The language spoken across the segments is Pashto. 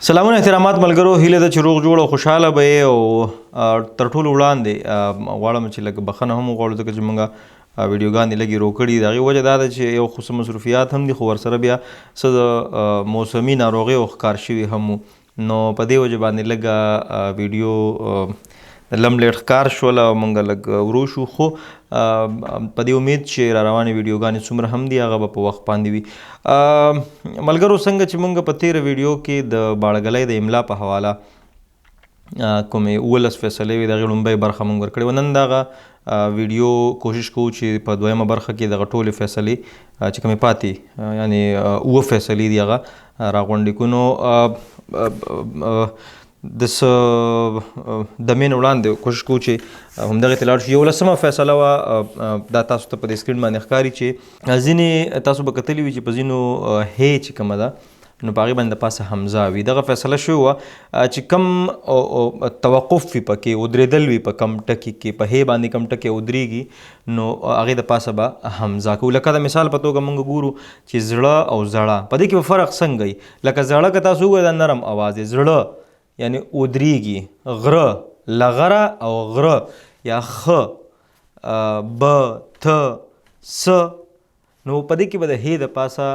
سلامونه احترامات ملګرو، هیله ده چې روغ جوړ او خوشحاله به یې. او تر ټولو وړاندې غواړم چې لږ بخښنه هم وغواړو، ځکه چې موږ ویډیوګانې لږې رو کړي. د هغې وجه دا ده چې یو خو څه مصروفیات هم دي، خو ورسره بیا څه د موسمي ناروغیو ښکار شوي هم وو، نو په دې وجه باندې لږه ویډیو لم لیټ ښکار شوله او موږ لږ ورو شو. خو په دې امید چې را روانې ویډیوګانې څومره هم دي هغه به په وخت باندې وي. ملګرو، څنګه چې موږ په تېره ویډیو کې د باړګلۍ د املا په حواله کومې 17 فیصلې وې، د هغې لومبۍ برخه موږ ورکړې وه. نن دغه ویډیو کوشش کوو چې په دویمه برخه کې دغه ټولې فیصلې چې کومې پاتې، یعنې 7 فیصلې دي، هغه راغونډې کړو. نو د څه دمې نه وړاندې کوشش کوو چې همدغې ته لاړ شو. 11مه فیصله وه، دا تاسو ته په دې سکرین باندې ښکاري چې ځینې تاسو به کتلي وي چې په ځینو هې چې کومه ده نو په هغې باندې د پاسه همزه وي. دغه فیصله شوې وه چې کم توقف وي پکې، ودرېدل وي په کم ټکي کې، په هې باندې کم ټکی ودرېږي نو هغې د پاسه به همزه کوو. لکه د مثال په توګه موږ ګورو چې زړه او زړه، په دې کې به فرق څنګه وي؟ لکه زړه که تاسو وګورئ دا نرم اواز دی، زړه یعنی ودرېږي، غره لغره او غره یا خ ب ت س، نو په دې کې به د هې د پاسه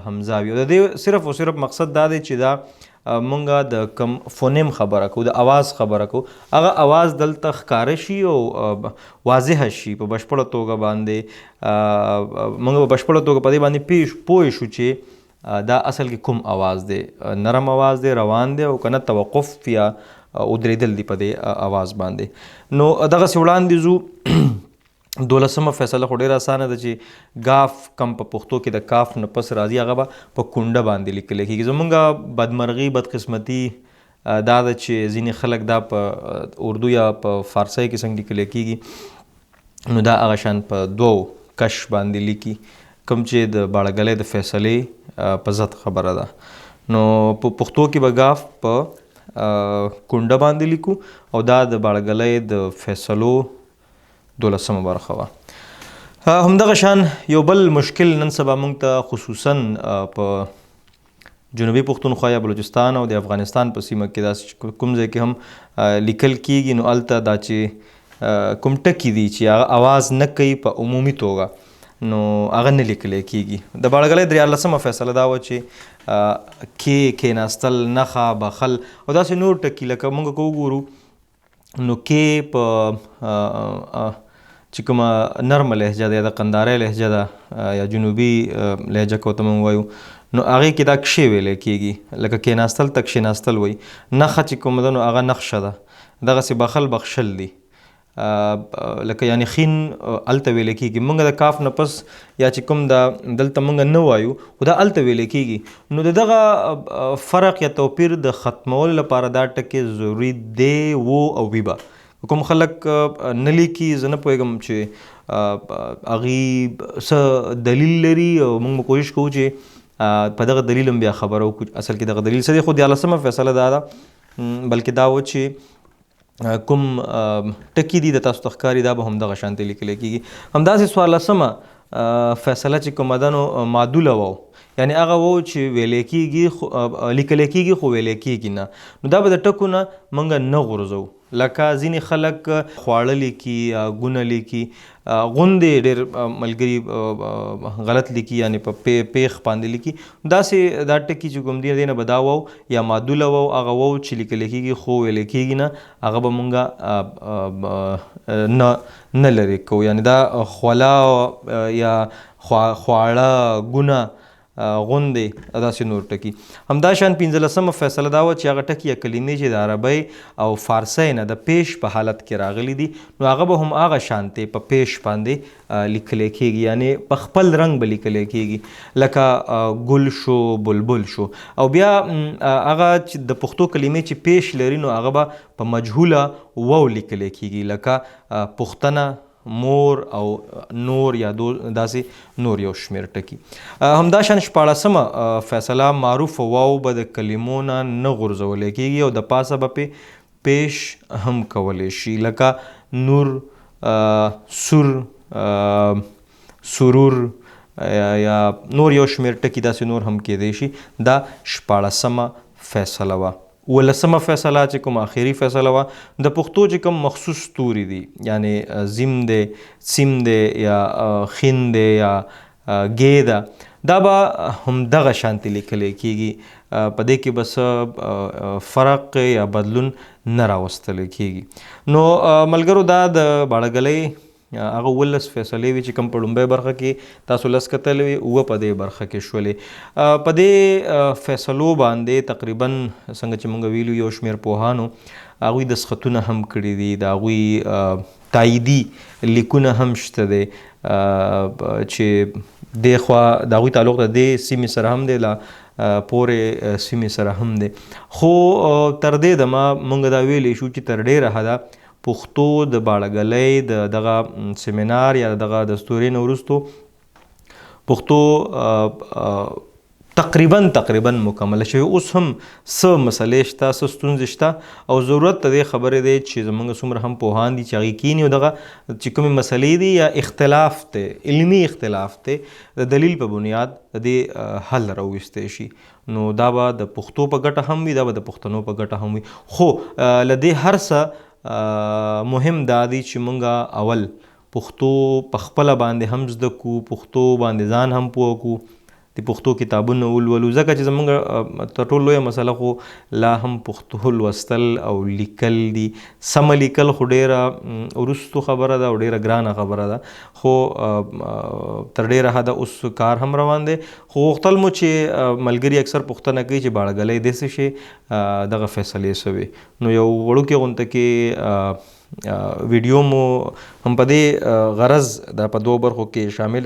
همزه وي. او د دې صرف او صرف مقصد دا دی چې دا مونږ د کم فونیم خبره کوو، د اواز خبره کوو، هغه اواز دلته ښکاره شي او واضح شي په بشپړه توګه باندې. مونږ په بشپړه توګه په دې باندې پوه شو چې دا اصل کې کوم اواز دی، نرم اواز دی، روان دی او که نه توقف یا ودرېدل دي په دې اواز باندې. نو دغسې وړاندې ځو. 12مه فیصله خو ډېره اسانه ده چې ګاف کم په پښتو کې د کاف نه پس راځي، هغه به په کونډه باندې لیکل کېږي. زمونږ بدمرغي بدقسمتي دا ده چې ځینې خلک دا په اردو یا په فارسۍ کې څنګه لیکل کېږي، نو دا هغه شان په دوو کش باندې لیکي، کوم چې د باړګلۍ د فیصلې په ضد خبره ده. نو په پښتو کې به ګاف په کونډه باندې لیکو او دا د باړګلۍ د فیصلو 12مه برخه وه. همدغه شان یو بل مشکل نن سبا موږ ته خصوصاً په جنوبي پښتونخوا یا بلوچستان او د افغانستان په سیمه کې داسې چې کوم ځای کې هم لیکل کیږي، نو هلته دا چې کوم ټکي دي چې هغه اواز نه کوي په عمومي توګه، نو هغه نه لیکل کیږي. د باړګلۍ 13مه فیصله دا وه چې کې کېناستل، نښه، بخل او داسې نور ټکي، لکه موږ که وګورو نو کې په چې کومه نرمه لهجه ده یا د قندارۍ لهجه ده یا جنوبي لهجه که ورته موږ وایو، نو هغې کې دا کښې ویلی کېږي، لکه کېناستل ته کښېناستل وایي. نښه چې کومه ده نو هغه نقشه ده، دغسې بخل بخشل دي، لکه یعنی خین هلته ویلی کېږي. موږ د کاف نه پس یا چې کوم دا دلته موږ نه وایو خو دا هلته ویلی کېږي. نو د دغه فرق یا توپیر د ختمولو لپاره دا ټکی ضروري دی و او وي به. کوم خلک نه لیکي، زه نه پوهېږم چې هغوی څه دلیل لري، او موږ به کوشش کوو چې په دغه دلیل هم بیا خبره وکړو اصل کې دغه دلیل څه دی. خو 13مه فیصله دا ده، بلکې دا و چې کوم ټکي دي د تاسو ته ښکاري دا به هم دغه شانتې لیکل کېږي. همداسې 14مه فیصله چې کومه ده نو معدوله وو، یعنې هغه وو چې ویلی کېږي خو لیکل کېږي خو ویلی کېږي نه، نو دا به د ټکو نه موږ نه غورځوو. لکه ځینې خلک خواړه لیکي یا ګونه لیکي، غوندې ډېر ملګري غلط لیکي، یعنې په پیښ باندې لیکي. داسې دا ټکي چې کوم دی دې نه به دا وو یا معدوله وو، هغه وو چې لیکل کېږي خو ویل کېږي نه، هغه به مونږ نه لرې کوو. یعنې دا خوله یا خواړه، ګونه، غوندې داسې نور ټکي. همداشان 15مه فیصله دا وه چې هغه ټکي یا کلمې چې د عربۍ او فارسۍ نه د پیش په حالت کې راغلي دي، نو هغه به هم هغه شانتې په پیش باندې لیکلی کېږي، یعنې په خپل رنګ به لیکلی کېږي، لکه ګل شو، بلبل شو. او بیا هغه چې د پښتو کلمې چې پیش لري نو هغه به په مجهوله واو لیکلی کېږي، لکه پښتنه، مور او نور یا داسې نور یو شمېر ټکي. همداشان 16مه فیصله معروف واو به د کلمو نه نه غورځولی کېږي او د پاسه به پې پیش هم کولی شي، لکه نور، سور، سرور یا نور یو شمېر ټکي داسې نور هم کېدی شي. دا 16مه فیصله وه. اوولسمه فیصله چې کومه اخري فیصله وه، د پښتو چې کوم مخصوص توري دي، یعنې زیم دی، سیم دی، یا خین دی، یا ګې ده، دا به همدغه شانتې لیکلی کېږي، په دې کې به څه فرق یا بدلون نه راوستل کېږي. نو ملګرو دا د باړهګلۍ هغه 17 فیصلې وي چې کوم په لومبۍ برخه کې تاسو لس کتلې وي، 7 په دې برخه کې شولې. په دې فیصلو باندې تقریبا څنګه چې مونږ ویلو یو شمېر پوهانو هغوی دستخطونه هم کړي دي، د هغوی تاییدي لیکونه هم شته دی چې دې خوا د هغوی تعلق د دې سیمې سره هم دی، لا پورې سیمې سره هم دی. خو تر دې دمه مونږ دا ویلی شو چې تر ډېره حده پښتو د باړهګلۍ د دغه سیمینار یا دغه دستورې نه وروسته پښتو تقریبا مکمله شوې. اوس هم څه مسلې شته، څه ستونزې شته، او ضرورت د دې خبرې دی چې زمونږ څومره هم پوهان دي چې هغې کښېني او دغه چې کومې مسلې دي یا اختلاف دی، علمي اختلاف دی، د دلیل په بنیاد د دې حل راوویستی شي. نو دا به د پښتو په ګټه هم وي، دا به د پښتنو په ګټه هم وي. خو له دې هر څه مهم دا دی چې مونږ اول پښتو په خپله باندې هم زده کړو، پښتو باندې ځان هم پوه کړو، د پښتو کتابونه ولولو، ځکه چې زمونږ تر ټولو لویه مسله خو لا هم پښتو لوستل او لیکل دي. سمه لیکل خو ډېره وروستو خبره ده او ډېره ګرانه خبره ده، خو تر ډېره حده اوس کار هم روان دی. خو غوښتل مو چې ملګري اکثر پوښتنه کوي چې باړهګلۍ دې څه شي، دغه فیصلې څه وې. نو یو وړوکې غونته کې ویډیو مو هم په دې غرض دا په دوو برخو کې شامل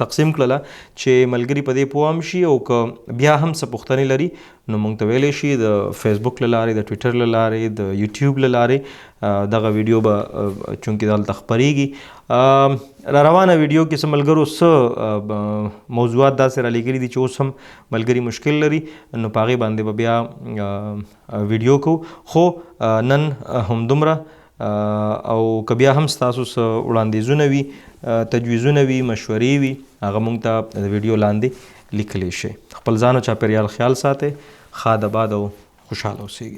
تقسیم کړله چې ملګري په دې پوه هم شي، او که بیا هم څه پوښتنې لري نو موږ ته ویلی شي د فیسبوک له لارې، د ټویټر له لارې، د یوټیوب له لارې دغه ویډیو به چونکې دلته خپرېږي. را روانه ویډیو کې څه ملګرو څه موضوعات داسې رالیږلي دي چې اوس هم ملګري مشکل لري، نو په هغې باندې به بیا ویډیو کوو. خو نن همدومره، او که بیا هم ستاسو څه وړاندیزونه وي، تجویزونه وي، مشورې وي، هغه موږ ته د ویډیو لاندې لیکلی شئ. خپل ځان او چاپېریال خیال ساتئ، ښاد آباد او خوشحاله اوسئ.